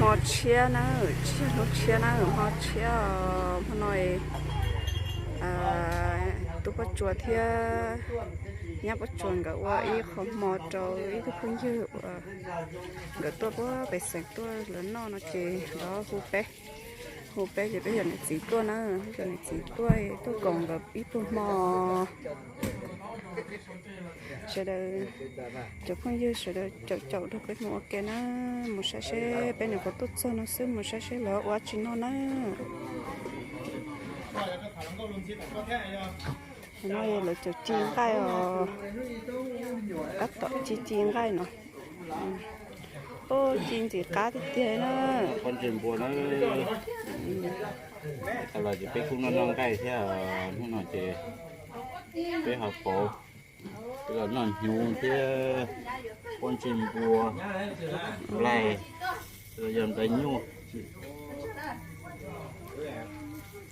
Hmo tshiab na, tsis yog hnub tshiab na, hmo tshiab. Hmo no tub Paj Tsuas thiab nyab Paj Tsuas nkawd ua ib qho hmo rau ib tug phooj ywg uas nkawd tuaj puag pem xeev tuaj lawv noj no ces lawv hu peb, hu peb ces peb yog niam txiv tuaj na, yog niam txiv tuaj, tuaj koom nkawd ib pluag hmo. Sawv daws, cov phooj ywg sawv daws caum caum rau peb mus ua ke na, mus saib seb peb nyuam qhuav tuaj txog no xwb, mus saib seb lawv ua tsi noj na. No lawv cov ci nqaij os, tab tom ci ci nqaij no. Ub, ci ntxim qab tiag tiag na. Poj ntsis npua na. Tau los ces peb kuj noj noj nqaij thiab, hnub no ces peb ho pauv, peb los noj hnyuv thiab, poj ntsis npua, nplaig, yog nplaig nyuj.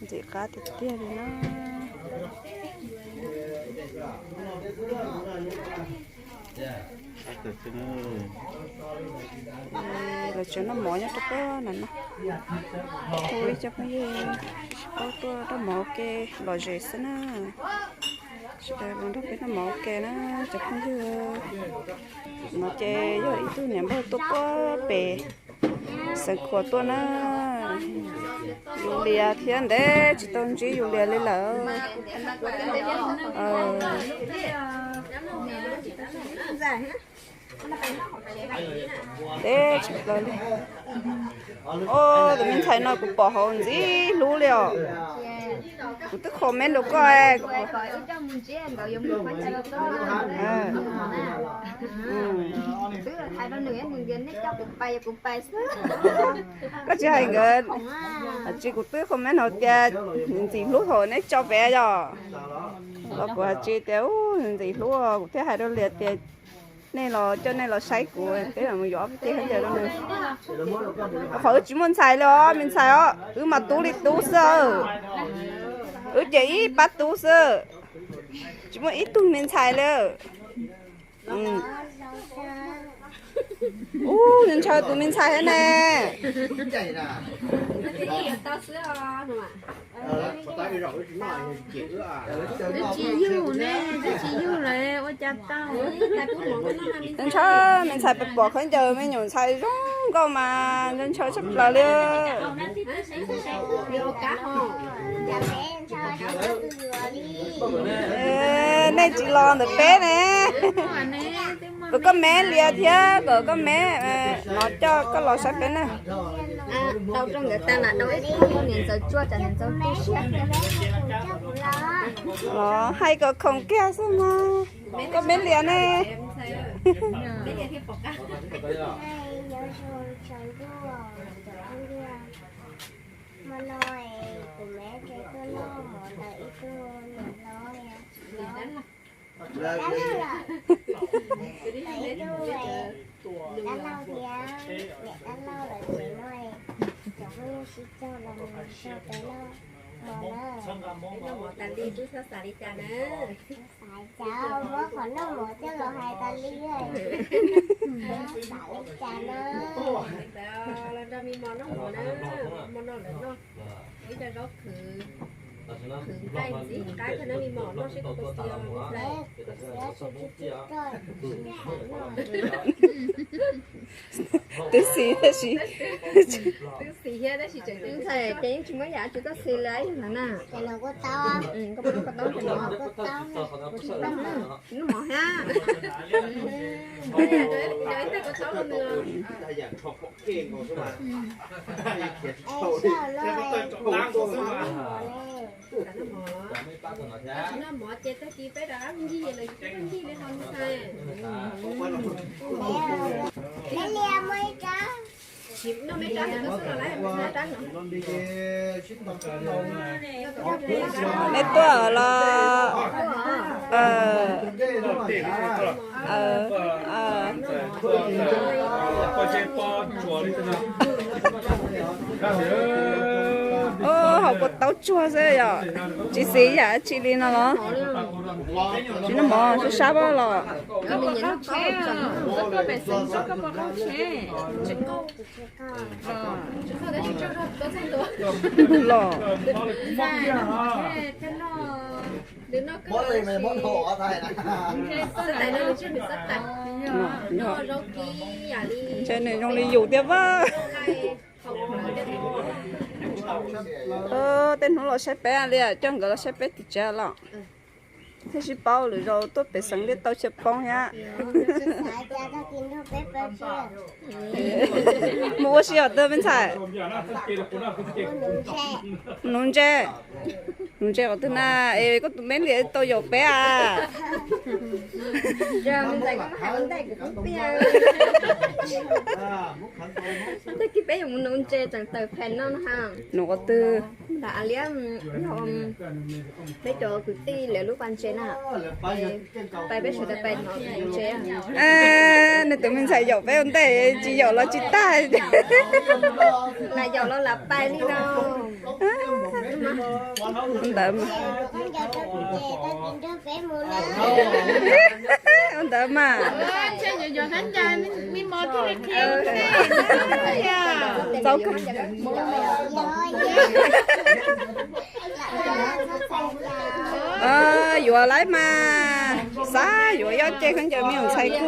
Ntxim qab tiag tiag li na. Lawv tseem noj mov nyob rau pem no no. Hu ib co phooj ywg sib paub tuaj noj mov ua ke lom zem xwb na. Sawv daws los nrog peb noj mov ua ke na cov phooj ywg. No ces yog ib tug niam npawg tuaj puag pem Xeev Khuam tuaj na. Yus Lias thiab ntev tsis tau ntsib Yus Lias li lawm. Ntev tsis plaws li. Ub, tus me ntxhais no kuv pom hauv ntxim hlub li os. Kuv twb comment rau koj. Koj tsis hais nkawd, tsis, kuv twb comment hauv tias ntxim hlub thaum neb tso pem yom. Los kuv hais tsis tias ub ntxim hlub, kuv thiaj hais rau Lias tias nej los coj nej los saib kuv, peb mam mus yuav ob peb teg khaub ncaws rau nws. Qhov wb tsis muaj ntxhais li os me ntxhais os, wb mas tub li tub xwb. Wb ces ib pab tub xwb, tsis muaj ib tug me ntxhais li. Ub, ntshaw tus me ntxhais thiab ne. Twb tsis yug ne, twb tsis yug lawm ua cas tau. Ntshaw me ntxhais pom khaub ncaws me nyuam ntxhais zoo nkauj mas ntshaw tshaj plaws li. Nej tsis los ntawm peb ne. Kom koj me Lias thiab kom koj me no coj koj los saib peb na. Tau rau nkawd tag lam rau ib tug niam ntxawm tsuaj tsam niam ntxawm tu siab. Los hais kom khoom kiag xwb mas. Koj me Lias ne. Hmo no kuv me tsev tuaj noj mov ntawm ib tug niam hlob, niam dab laug thiab niam dab laug lawv tsev no, cov phooj ywg sib caug los mus nrog peb noj mov na. Noj mov tas li tub txhob xav li cas na. Xav cas muab qhov noj mov coj los hais tas li, xav li cas na. Los nrog me mos noj mov na, hmo no lawv noj ib co zaub khwv, khwv nqaij ntxim qab kawg na me mos, noj seb puas xis os. Twb xis tab sis, twb xis thiab tab sis tseem ntxhais ces yeej tsis muaj yam tsis txawj xis li ib yam na. Koj muab koj taub, koj taub, noj mov thiab. Noj mov ces tag kis peb rov qab ncig los tsis peb ncig li ho ntxhais. Nej tuaj los? Hauv kua taub tsuag xwb yom, tsis xis yam dab tsi li no los? Tsis noj mov sab sab los? Koj pom qab tsheb, koj pom qab tsheb. Los. Ntshe nws zoo li yus thiab vaj. Tej hnub los saib peb li, coj nkawd los saib peb tim tsev los. Thiaj sib paub, lwm zaus tuaj pem xeev thiaj tau chaw poob thiab. Mus ua si os twg me ntxhais? Nuv ntses. Nuv ntses qhov twg na? Es koj tus me li tau yaum peb a? Tag kis peb yuav mus nuv ntses tseem tawm phees no na. Nuv qhov twg? Ntawm a liab, peb cov kwv tij lawv lub pas ntses na. Pais peb sawv daws pais nuv ntses. Nws tus me ntxhais yaum peb ua ntej, tsis yaum los tsis tag. Lam yaum los lam pais li no. Ntawd mas. Ntawd mas. Txaus kawg. Yuav lawm mas, xav yuav yob ces khaub ncaws me nyuam ntxhais kawg.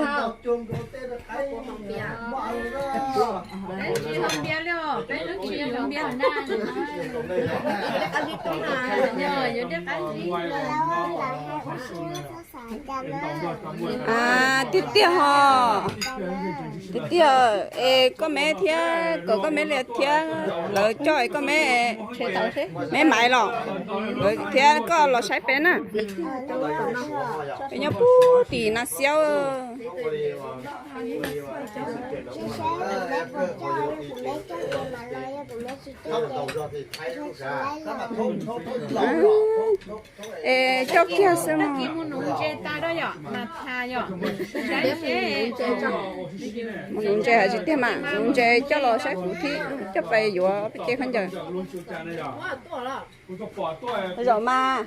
Tiag tiag ho, tiag tiag. Es koj me thiab, kom koj me li thiab, lawv coj es koj me, me maiv los, thiab koj los saib peb na. Peb nyob puag tim Nas Xiab. Es coj kiag xwb no. Mus nuv ntses hais tsis tiag mas, nuv ntses coj los saib kuv thiab, coj pais yuav peb cev khaub ncaws. Zaum mas.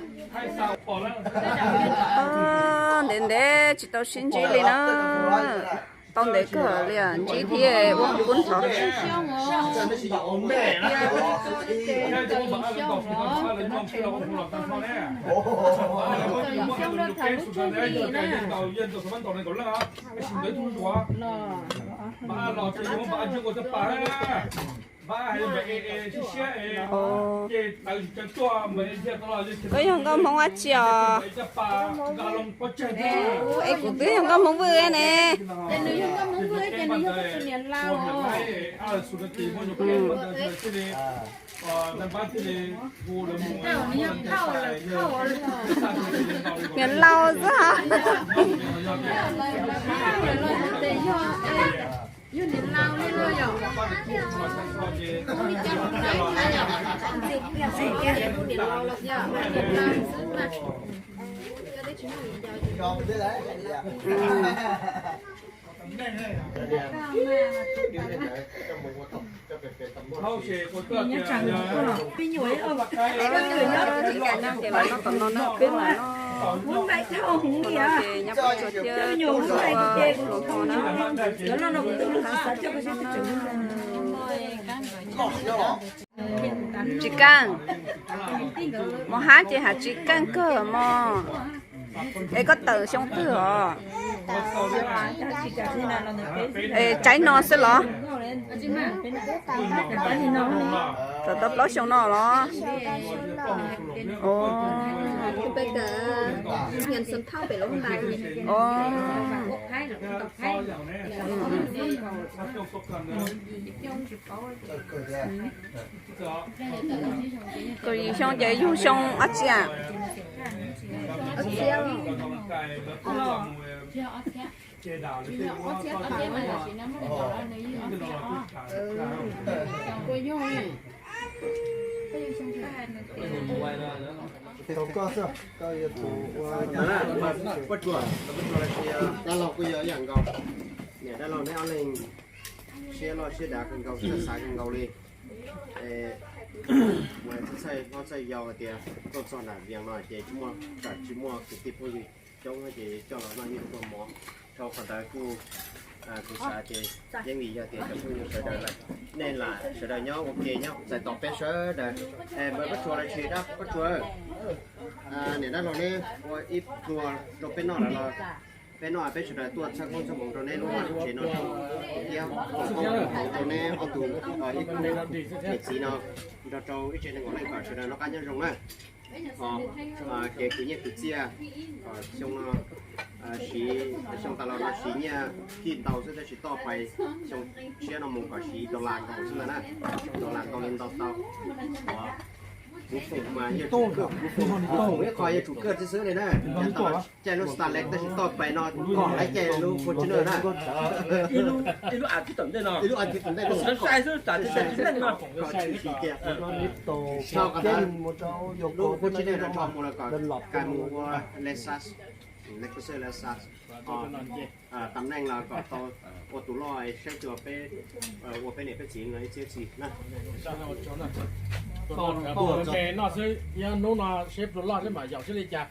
Ntev ntev tsis tau sib ntsib li na. Tau ntev kawg li, ntsib thiab ua kub ntxhov. Koj yog nkauj Hmoob dab tsi os? Es kuv twb yog nkauj Hmoob Vwj ne. Niam laus xwb. Tsis keej. Mos hab ces hais tsis keej kawg mog. Es koj tawm xyoo twg os? Es tsaib no xwb los? Tawm tau plaub xyoo no los? Kaum yim xyoo ces yug xyoo ob txhiab. Tau koj xwb, koj yog tus ua dab laug kuj yog ib yam nkaus. Niam dab laug neb ob leeg siab loj siab dav kawg nkaus, txawj xav kawg nkaus li. Ua txhaj hlob txhaj yau hais tias tuaj txog nram Vias no ces tsis muaj, tsis muaj kwv tij phooj ywg coob ces coj los noj ib pluag mov. Dhau qhov ntawd kuj, kuv xav tias yeej vim yog tias cov phooj ywg sawv daws lawm, nej lam sawv daws nyob ua ke nyob txais tos peb sawv daws. Npawg Paj Tsua los tsis dab Paj Tsua, niam dab laug neb ua ib pluag rau peb noj lawm los peb noj peb sawv daws tuaj txhawb koob txhawb hmoov rau neb lub tsev no thiab foom koob foom hmoov rau neb ob tug ib niam txiv no nrog rau ib tsev neeg nkaum leej kom sawv daws noj qab nyob zoo na. Ho kev khwv nyiaj khwv txiaj kom xyoo no siv, xyoo tas los no siv nyiaj kij ntau xwb tab sis toj pais xyoo tshiab no mus kom siv dollar nkaus xwb ntag na. Dollar nkaus li ntau tau. Kuv foom mas yog kuv foom ib qho yog tsum kawj xwb xwb li na. Caij lub Starlink tab sis toj pais no kom lawv caij lub Fortuner na. Ib lub as thiv tom ntej no, ib lub as thiv tom ntej no sai xwb tas tsis tsis neej no. Lub Fortuner no rho mus lawm kom kais mus ua Lexus, Lexus Lexus. Tam neej los kom tau ua tus loj saib xyuas peb, ua peb niam peb txiv no ib txhiab txhis na. Noj xwb, yog hnub no seb pluag loj seb mam yaum seb li cas.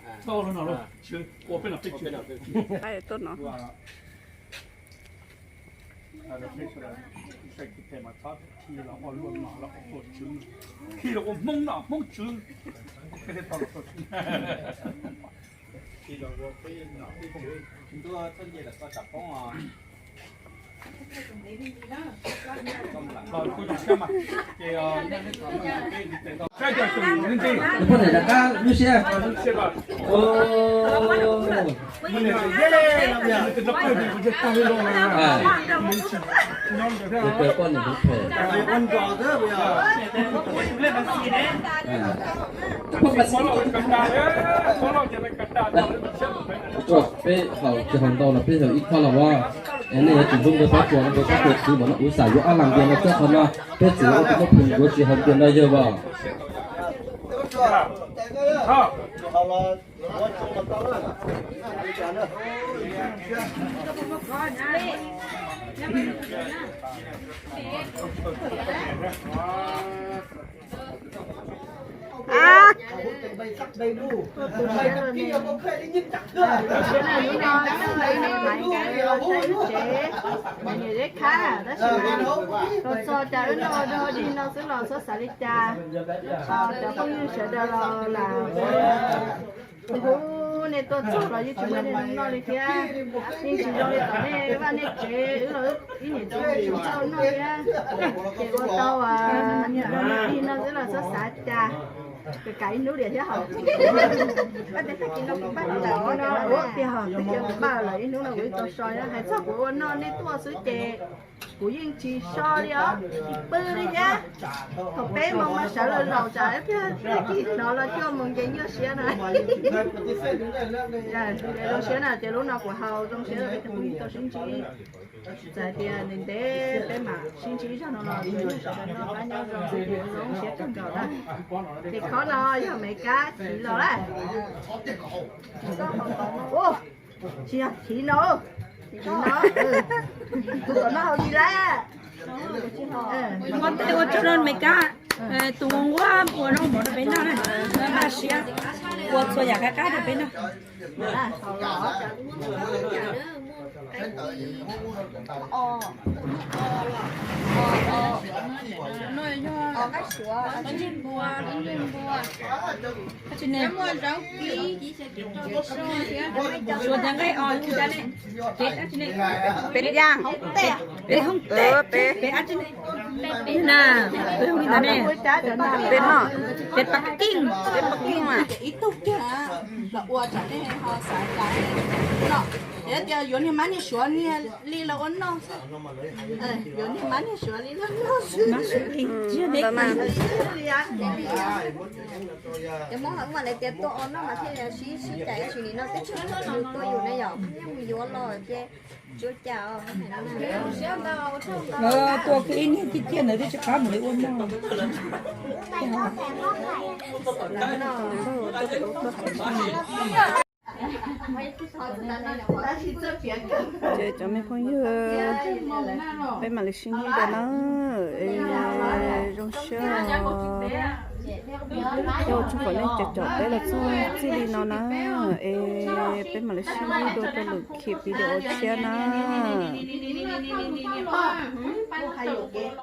Khi los ua Hmoob no Hmoob tswv. Poj niam rov qab lub siab. Tus poj niam hwv phem. Peb haus tsis haus ntau los peb haus ib khob los as. Es nej yuav tsum hlub npawg Pab Tsuas, npawg Pab Tsuas txwv mas no kuv xav yuav ob lag npias no txog qhov no peb txwv ob tug muaj phim yuav tsis haus npias no yawg os. Niam zeb khab tab sis mas tau txog cas wb noj dog dig no xwb los txhob xav li cas. Cov phooj ywg sawv daws los lam hu nej tuaj txog los yeej tsis muaj nej zoo noj li thiab. Yeej tsis zoo li tom nej vaj nej tsev, wb los ib niam txiv tsis txawj noj thiab. Ces ua tau dog dig no xwb los txhob xav cas. Kawm kam ib hnub diam thiab hos. Ua tiag hos, twb cia kuv npaj lawm ib hnub no kuv ib tau so, hais txog kuv ua noj nej tuaj xwb ces kuv yeej tsis so li os, tsis pw li thiab. Thaum peb moos mas sawv lawm zaum tsam ib pliag tag kis hnov los cuaj moos nce nyuaj siab na. Zoo siab na, ces lub no kuv haus zoo siab rau peb cov phooj ywg tau sib ntsib. Txawm hais tias ntev ntev peb mam sib ntsib zog no los noj qab nyob zoo xwb ces zoo siab kawg nkaus na. Ces khob no yog Amelikas khiv los lawm. Tsis yog khiv no, khiv no, tus tom no haus li lawm. Ua tej ua tso rau Amelikas, tus ua nquab ua rau mov rau peb noj na, noj siab, ua txhua yam qab qab rau peb noj. Suav tias nqaij os, peb dab tsi ne? Peb yaaj, peb hoob teb, peb dab tsi ne? Na, peb hoob li ntawd ne? Peb noj, peb pas kiej, peb pas kiej mas. Ib tug kiag los ua tsam nej ho xav cas no. Yog tias yuav niag mab niag suav niag li los ua noj xwb. Yuav niag mab niag suav li los noj xwb. Cov Hmoob hauv mas lawv tias tuaj ua noj mas thiaj li sib sib cais, tab sis nim no twb tsis muaj tus tuaj yus ne yom, yeej mus yuav los ces tsis ua cas. Tuaj kiag ib niag ciaj ciaj ntawd twb tsis qab mus li ua noj. Ces cov me phooj ywg, peb mam li sib ntsib dua na, zoo siab. Coj tsoom phooj ywg nej caum caum peb los txog txij li no na, es peb mam li sib ntsib dua rau lwm video tshiab na.